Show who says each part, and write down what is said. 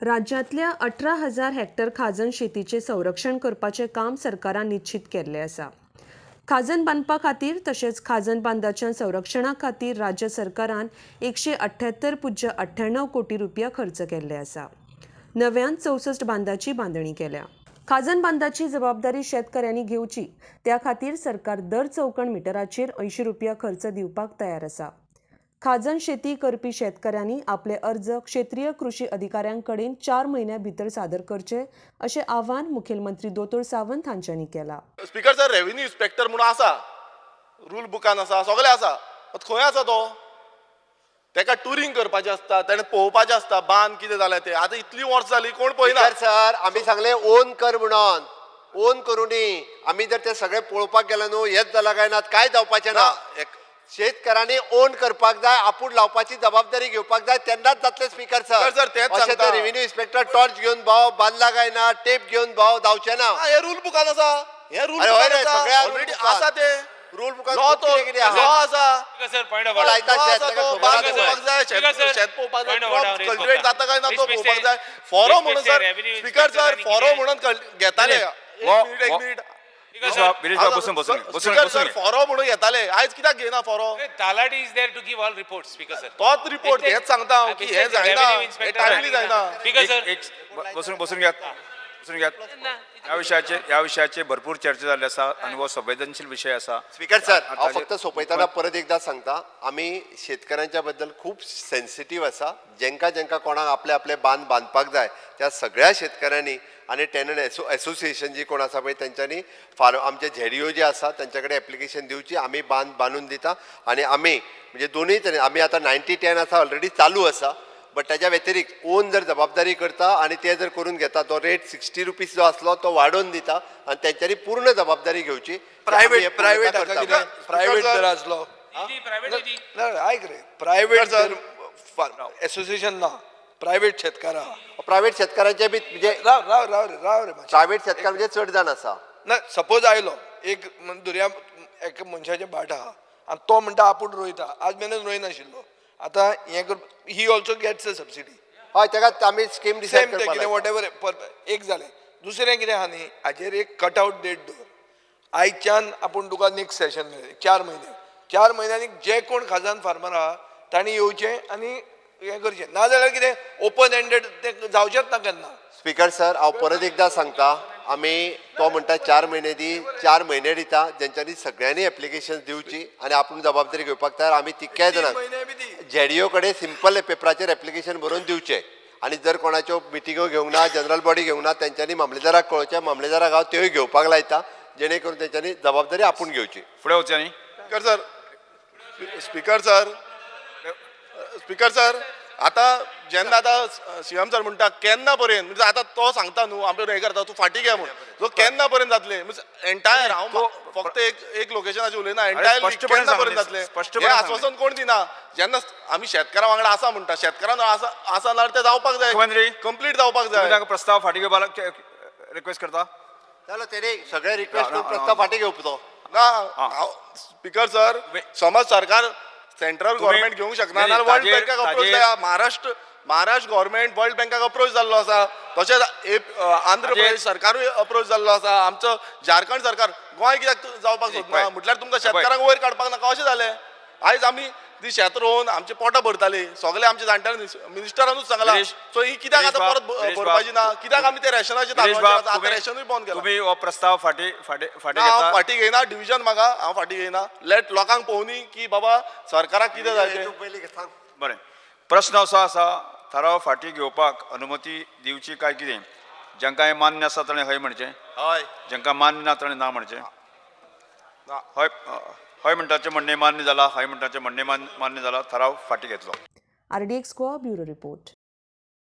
Speaker 1: राज्यांतल्या 18,000 हॅक्टर खाजन शेतीचें संरक्षण करपाचें काम सरकारान निश्चीत केल्लें आसा. खाजन बांदपा खातीर तशेंच खाजन बांदाच्या संरक्षणा खातीर राज्य सरकारान 178.98 कोटी रुपया खर्च केल्ले आसा. नव्यान 64 बांदाची बांदणी केल्या. खाजन बांदाची जबाबदारी शेतकऱ्यांनी घेवची, त्या खातीर सरकार दर चौखण मिटराचेर 80 रुपया खर्च दिवपाक तयार आसा. खाजन शेती करपी शेतकऱ्यांनी आपले अर्ज क्षेत्रीय कृशी अधिकाऱ्यां कडेन 4 म्हयन्यां भितर सादर करचे, अशें आवाहन मुखेलमंत्री दोतोर सावंत हांच्यांनी केलां.
Speaker 2: स्पीकर सर, रेव्हेन्यू इन्स्पेक्टर म्हणून आसा, रूल बुकान आसा, सगळें आसा. मात खंय आसा तो? तेका टुरींग करपाचें आसता, तेणें पळोवपाचें आसता बांद कितें जालें तें. आतां इतलीं वर्सां जालीं, कोण पळयना.
Speaker 3: स्पीकर सर, आमी सांगले ओन कर म्हणून. ओन करूनी आमी जर ते सगळे पळोवपाक गेले न्हू, हेच जाला काय ना, काय जावपाचें ना.
Speaker 2: ना,
Speaker 3: शेतकारांनी ओन करपाक जाय, आपूण लावपाची जबाबदारी घेवपाक जाय, तेन्नाच जातले स्पीकर सर.
Speaker 2: सर, तेंच
Speaker 3: अशें
Speaker 2: सांगता.
Speaker 3: ते रेव्हेन्यू इन्स्पेक्टर टॉर्च घेवन भाव बांदला काय ना, टेप घेवन भाव धांवचे ना.
Speaker 2: हा, हे रूल बुकान आसा, हे रूल
Speaker 3: अरे, हय
Speaker 2: बुकान
Speaker 3: रे,
Speaker 2: आसा.
Speaker 3: सगळ्या rule
Speaker 2: already
Speaker 3: बुकान.
Speaker 2: आसा ते.
Speaker 3: रूल बुकान
Speaker 2: लॉ
Speaker 3: खूब
Speaker 2: तो
Speaker 3: कितें कितें आहा.
Speaker 2: लॉ आसा.
Speaker 4: Speaker sir, point of
Speaker 3: law
Speaker 4: order.
Speaker 3: लायता
Speaker 2: लॉ
Speaker 3: शेत,
Speaker 2: आसा
Speaker 3: ताका
Speaker 2: तो,
Speaker 3: खबर
Speaker 2: बांद
Speaker 3: आसा.
Speaker 2: पळोवपाक जाय,
Speaker 4: Speaker sir,
Speaker 2: शेत पळोवपाक जाय,
Speaker 4: point of order,
Speaker 2: crop
Speaker 4: raise
Speaker 2: cultivate
Speaker 4: करता.
Speaker 2: जाता काय ना तो
Speaker 4: Please,
Speaker 2: पळोवपाक
Speaker 4: Mr.
Speaker 2: जाय. फोरो म्हणून
Speaker 4: Please,
Speaker 2: sir,
Speaker 4: Revenue
Speaker 2: speaker
Speaker 4: Inspector
Speaker 2: sir,
Speaker 4: आनी
Speaker 2: फोरो
Speaker 4: कितें?
Speaker 2: म्हणून घेताले. एक मिनिट, एक मिनिट.
Speaker 4: Speaker sir,
Speaker 5: Girish बाब, बसून बसून घे, बसून
Speaker 2: स्पीकर
Speaker 5: बसून
Speaker 2: सर,
Speaker 5: घे.
Speaker 2: फोरो म्हणून घेताले, आयज कित्याक घेना फोरो?
Speaker 4: Talati is there to give all reports, Speaker sir.
Speaker 2: तोच रिपोर्ट हेच सांगता हांव की हे जायना, हे टायमली जायना.
Speaker 4: Speaker sir,
Speaker 5: एक बसून बसून घेयात, बसून घेयात. ह्या विशयाचे भरपूर चर्चा जाल्ली आसा आनी हो संवेदनशील विशय आसा.
Speaker 3: स्पीकर सर, हांव फक्त सोंपयतना परत एकदा सांगता, आमी शेतकऱ्यांच्या बद्दल खूब सेन्सिटीव आसा. जेंका जेंका कोणाक आपले आपले बांद बांदपाक जाय, त्या सगळ्या शेतकऱ्यांनी आनी टेनंट एसोसिएशन जी कोण आसा पळय, तेंच्यांनी फार आमचे झेडिओ जे आसा तेंच्या कडेन एप्लिकेशन दिवची. आमी बांद बांदून दिता आनी आमी म्हणजे दोनूय तरेन आमी आतां 90-10 आसा, ऑलरेडी चालू आसा. बट त्याच्या व्यतिरिक्त ओन जर जबाबदारी करता आनी ते जर करून घेता, तो रेट 60 रुपीज जो आसलो तो वाडोवन दिता आनी तेंच्यांनी पूर्ण जबाबदारी घेवची.
Speaker 6: प्रायव्हेट प्रायव्हेट
Speaker 3: करता.
Speaker 6: हाका कितें, प्रायव्हेट जर आसलो
Speaker 4: private दी.
Speaker 6: ना, आयक रे, प्रायव्हेट जर एसोसिएशन ना, प्रायव्हेट शेतकार आहा.
Speaker 3: प्रायव्हेट शेतकारांचे बी म्हणजे
Speaker 6: राव राव राव रे, राव रे मातशें.
Speaker 3: प्रायव्हेट शेतकार म्हणजे चड जाण आसा.
Speaker 6: ना, सपोज आयलो एक दर्या एका मनशाचें भाट आहा आनी तो म्हणटा आपूण रोयता, आज मेरेन रोयनाशिल्लो, आतां हें कर, he also gets a subsidy.
Speaker 3: हय, ताका आमी स्कीम डिसायड
Speaker 6: सेम तें
Speaker 3: करपाक
Speaker 6: कितें
Speaker 3: लायता.
Speaker 6: वॉट एवर एक जालें. दुसरें कितें आहा न्ही, हाजेर एक कट आवट डेट दवर. आयच्यान आपूण तुका नेक्स्ट सेशन मेळ्ळें 4 म्हयने, 4 म्हयन्यांनी जे कोण खाजन फार्मर आहा तांणी येवचें आनी हें करचें. नाजाल्यार कितें ओपन एंडेड तें जावचेंच ना केन्ना.
Speaker 3: स्पीकर सर, हांव परत एकदां सांगता, आमी तो म्हणटा 4 म्हयने दी, 4 म्हयने दिता. जेंच्यांनी सगळ्यांनी एप्लिकेशन दिवची आनी आपूण जबाबदारी घेवपाक तयार आमी तितक्याय
Speaker 6: 3
Speaker 3: जाणांक
Speaker 6: म्हयने बी दी.
Speaker 3: जेडीओ कडेन सिंपल पेपराचेर एप्लिकेशन बरोवन दिवचें आनी जर कोणाच्यो मिटिंगो घेवंक ना, जनरल बॉडी घेवंक ना, तेंच्यांनी मामलेदाराक कळोवचें. मामलेदाराक हांव त्योय घेवपाक लायता, जेणे करून तेंच्यांनी जबाबदारी आपूण घेवची.
Speaker 5: फुडें वचया न्ही.
Speaker 2: Speaker sir, speaker sir, speaker sir, आतां जेन्ना आतां सीएम सर म्हणटा केन्ना पर्यंत, म्हणजे आतां तो सांगता न्हू आमी हें करता, तूं फाटीं घे म्हूण, सो केन्ना पर्यंत जातलें? म्हणजे एंटायर हांव फक्त एक एक लोकेशनाचेर उलयना, एंटायर
Speaker 5: स्पश्टपणे
Speaker 2: केन्ना पर्यंत
Speaker 5: सांगलें,
Speaker 2: जातलें
Speaker 5: स्पश्टपणे
Speaker 2: हें
Speaker 5: सांगलें.
Speaker 2: आश्वासन कोण दिना? जेन्ना आमी शेतकारां वांगडा आसा म्हणटा, शेतकारां आसा आसा जाल्यार तें जावपाक जाय.
Speaker 5: मुख्यमंत्री,
Speaker 2: कंप्लीट जावपाक
Speaker 5: तुमी
Speaker 2: जाय.
Speaker 5: तांकां प्रस्ताव फाटीं घेवपाक रिक्वेस्ट करता.
Speaker 3: जालो, तेणी सगळे रिक्वेस्ट
Speaker 5: ना,
Speaker 3: करून
Speaker 5: ना,
Speaker 3: प्रस्ताव फाटीं घेवचो.
Speaker 2: ना, हांव स्पीकर सर, समज सरकार सेंट्रल गव्हर्मेंट घेवंक शकना
Speaker 5: नाही,
Speaker 2: जाल्यार वर्ल्ड
Speaker 5: ताजेर
Speaker 2: बँकाक अप्रोच जाया. महाराष्ट्र गव्हर्मेंट वर्ल्ड बँकाक अप्रोच जाल्लो आसा, तशेंच आंध्र प्रदेश सरकारूय अप्रोच जाल्लो आसा, आमचो झारखंड सरकार. गोंय कित्याक जावपाक सोदना?
Speaker 5: पळय.
Speaker 2: म्हटल्यार तुमकां
Speaker 5: पळय.
Speaker 2: शेतकारांक वयर काडपाक नाका अशें जालें. आयज आमी ती शेत रोवन आमचे पोटां भरताली, सगळे आमचे जाणट्यांनी, मिनिस्टरानूच सांगला. सो ही कित्याक आतां परत
Speaker 5: गिरीश बाब,
Speaker 2: भरपाची ना? कित्याक आमी ते रेशनाचे
Speaker 5: गिरीश
Speaker 2: तांदळाचेर
Speaker 5: बाब,
Speaker 2: आतां
Speaker 5: तुमी
Speaker 2: रेशनूय बंद केलां.
Speaker 5: तुमी हो प्रस्ताव फाटीं फाटीं फाटीं
Speaker 2: ना, हांव
Speaker 5: घेता?
Speaker 2: फाटीं घेयना. डिविजन म्हाका, हांव फाटीं घेयना. लेट लोकांक पळोवनी की बाबा सरकाराक कितें जाय तें.
Speaker 3: तूं पयलीं सांग.
Speaker 5: बरें, प्रस्न असो आसा, थाराव फाटीं घेवपाक अनुमती दिवची काय कितें? जांकां हें मान्य आसा ताणें हय म्हणचें.
Speaker 3: हय.
Speaker 5: जांकां मान्य ना ताणें ना म्हणचें.
Speaker 2: ना.
Speaker 5: हय हय म्हणटाचें म्हणणें मान्य जाला. हय म्हणटाचें म्हणणें मान्य जाला. थाराव फाटीं घेतलो.
Speaker 1: RDX Goa, bureau report.